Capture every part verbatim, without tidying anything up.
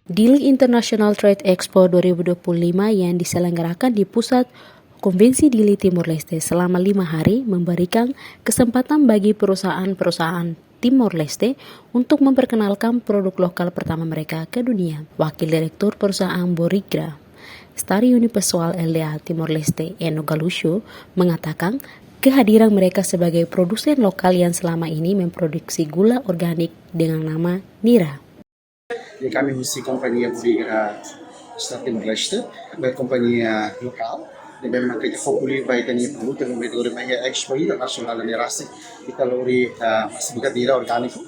Dili International Trade Expo dua ribu dua puluh lima yang diselenggarakan di Pusat Konvensi Dili, Timor Leste selama lima hari memberikan kesempatan bagi perusahaan-perusahaan Timor Leste untuk memperkenalkan produk lokal pertama mereka ke dunia. Wakil Direktur Perusahaan Borigra, Star Unipersonal L D A Timor Leste, Eno Galusio, mengatakan kehadiran mereka sebagai produsen lokal yang selama ini memproduksi gula organik dengan nama Nira. Jadi kami husi kompañia Borigra Star Timor Leste, be kompañia lokál, ne'ebé maka ita foku liu ba ita-nia produtu, ne'ebé lori mai iha Expo Internasionál ne'e rasik, ita lori, ah, masa-bikan Nira orgániku,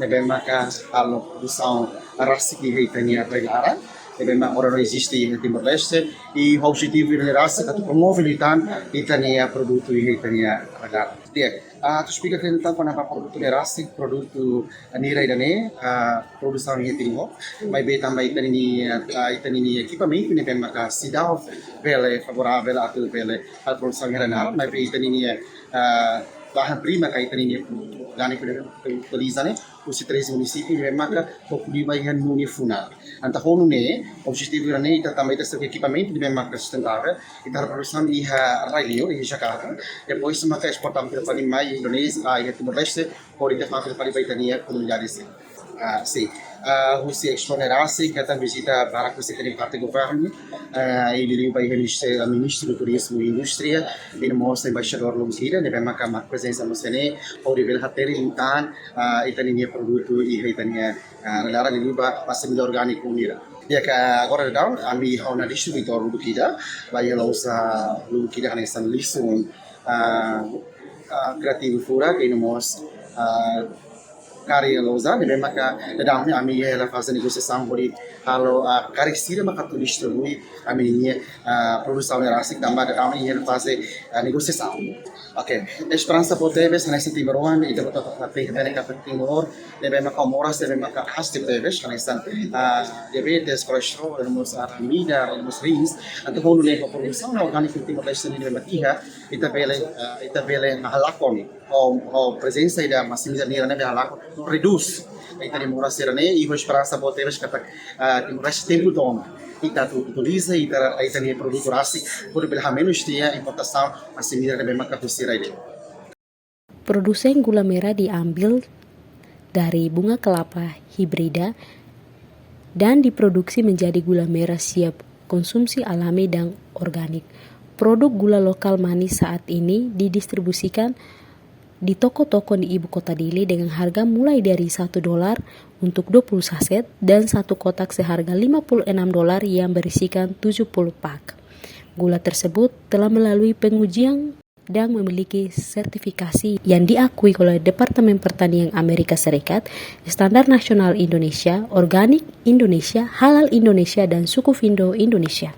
ne'ebé maka halo produsaun rasik iha ita-nia rai-laran, ne'ebé maka agora eziste iha Timor Leste, i objetivu ne'e rasik atu promove liután ita-nia produtu iha ita-nia rai-laran. Di'ak, ah, atu esplika kona-ba produtu ne'e rasik, produtu Nira ida-ne'e, ah, produsaun iha Timor, maibé tanba ita-nia, ah, ita-nia ekipamentu ne'ebé maka seidauk bele favoravel atu bele, ah, produsaun iha rai-laran, maibé ita-nia, ah, bahan prima ka ita-nia produtu orgániku ne'ebé utiliza ne'e, husi treze munisípiu ne'ebé maka foku liu ba iha Nune Funal. Entaun ho Nune, objetivu ne'e ita tanba ita sei ekipamentu ne'ebé maka sustentável, ita produsaun iha rai-liur, iha Jakarta, depois maka esporta fila fali mai Indonézia, ah, iha Timor-Leste, hodi ita fila fali ba ita-nia komunidade sira. Ah, sin. Ah, husi Expo ne'e rasik, ita vizita barak husi ita-nia parte governu, ah, i liuliu ba iha Ministériu, Ministru Turizmu i Indústria, i no mós Embaixadór Lubuk Ida, ne'ebé maka mak prezensa mós iha ne'e, hodi bele hatene liután, ah, ita-nia produtu iha ita-nia, ah, rai-laran liuliu ba masa-midar orgániku Nira. Di'ak, agora daudaun, ami ho ona distribuidór Lubuk Ida, ba iha loja Lubuk Ida hanesan liaison, ah, ah, Kreativu Furak, i no mós, ah, Kari Loza, ne'ebé maka daudaun ne'e ami iha hela faze negosiasaun hodi halo, ah, karik sira maka atu distribui ami-nia, ah, produsaun ne'e rasik tanba daudaun ne'e iha hela faze, ah, negosiasaun. Oke, esperansa boot tebes hanesan timoroan, ita boot hotu hatene katak Timor ne'ebé maka moras, ne'ebé maka aas tebes, hanesan, ah, diabetes, kolesterol, no mós, ah, amida, no mós rins, entaun ho Nune ho produsaun orgániku Timor-Leste ne'ebé maka iha, ita bele, ah, ita bele halakon, ho, ho prezensa ida masa-midar Nira ne'e bele halakon, redús ita-nia moras sira-ne'e, i ho esperansa boot tebes katak, ah, Timor-Leste tempu tomak ita atu utiliza ita, ita-nia produtu rasik, hodi bele hamenus tiha importasaun masa-midar ne'ebé maka husi rai-liur. Produsen gula merah diambil dari bunga kelapa hibrida dan diproduksi menjadi gula merah siap konsumsi alami dan organik. Produk gula lokal manis saat ini didistribusikan di toko-toko di ibu kota Dili dengan harga mulai dari satu dolar untuk dua puluh saset dan satu kotak seharga lima puluh enam dolar yang berisikan tujuh puluh pak. Gula tersebut telah melalui pengujian dan memiliki sertifikasi yang diakui oleh Departemen Pertanian Amerika Serikat, Standar Nasional Indonesia, Organik Indonesia, Halal Indonesia, dan Sukufindo Indonesia.